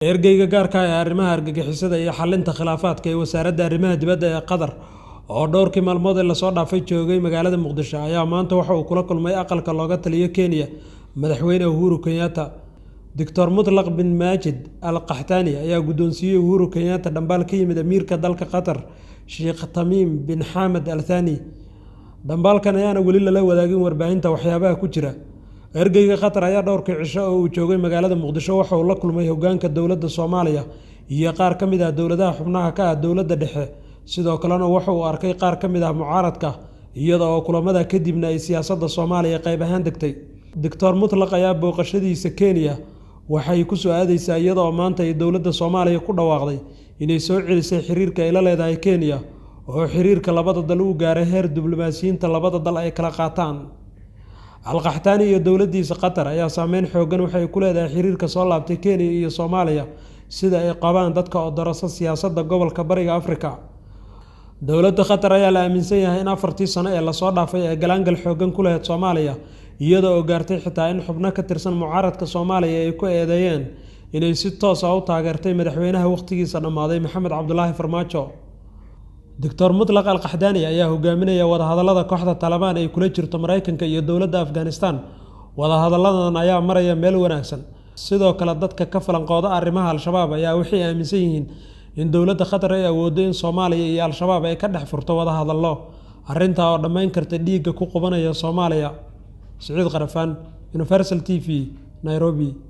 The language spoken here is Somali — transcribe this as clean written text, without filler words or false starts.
Ergeyga gaarka ah ee arrimaha argagixisada iyo xallinta khilaafaadka ee Wasaaradda Arrimaha Dibadda ee Qatar oo dhowrkii maalmood ee lasoo dhaafay joogay magaalada Muqdisho ayaa maanta waxa uu kula kulmay aqalka looga taliyo Kenya Madaxweyne Uhuru Kenyatta. Dr. Mutlaq bin Maajid Al Qahtani ayaa guddoonsiiyey Uhuru Kenyatta dhambaal ka yimid amiirka dalka Qatar Sheikh Tamim bin Hamad Al Thani. Dhambaalkan ayaana weli lala wadaagin warbaahinta waxyaabaha ku jira. Ergeyga Qatar ayaa dhowrkii cisho oo uu joogay magaalada Muqdisho waxa uu la kulmay hoggaanka dowladda Soomaaliya iyo qaar ka mid ah dowladaha xubnaha ka ah dowladda dhexe, sidoo kalena waxa uu arkay qaar ka mid ah mucaaradka, iyada oo kulamada kadibna ay siyaasadda Soomaaliya qayb ahaan degtay. Dr. Mutlaq ayaa booqashadiisa Kenya waxay ku soo aadaysaa iyada oo maanta ay dowladda Soomaaliya ku dhawaaqday inay soo celisay xiriirka ay la leedahay Kenya oo xiriirka labada dal uu gaaray heer diblomaasiyiinta labada dal ay kala qaataan. Al Qahtani iyo dowladdiisa Qatar ayaa saameyn xooggan waxay ku leedahay xiriirka soo laabtay Kenya iyo Soomaaliya sida ay qabaan dadka odorosa siyaasadda gobolka Bariga Afrika. Dowladda Qatar ayaa la aaminsan yahay in afartii sano ee lasoo dhaafay ay galaangal xooggan ku lahayd Soomaaliya, iyada oo gaartay xitaa in xubno ka tirsan mucaaradka Soomaaliya ay ku eedeeyeen inay si toos ah u taageertay madaxweynaha wakhtigiisa dhammaaday Maxamed Cabdulaahi Farmaajo. Dr. Mutlaq Al Qahtani ayaa hogaaminaya wadahadallada kooxda Taliban ay kula jirto Mareykanka iyo dowladda Afghanistan. Wadahadalladan ayaa maraya meel wanaagsan. Sidoo kale, dadka ka falanqooda arrimaha Al-shabaab ayaa waxay aaminsan yihiin in dowladda Qatar ay awooddo in Soomaaliya iyo Al-shabaab ay ka dhex furto wadahadallo, arrintaa oo dhammayn karta dhiigga ku qubanaya Soomaaliya. Siciid Qarafaan, Universal TV, Nairobi.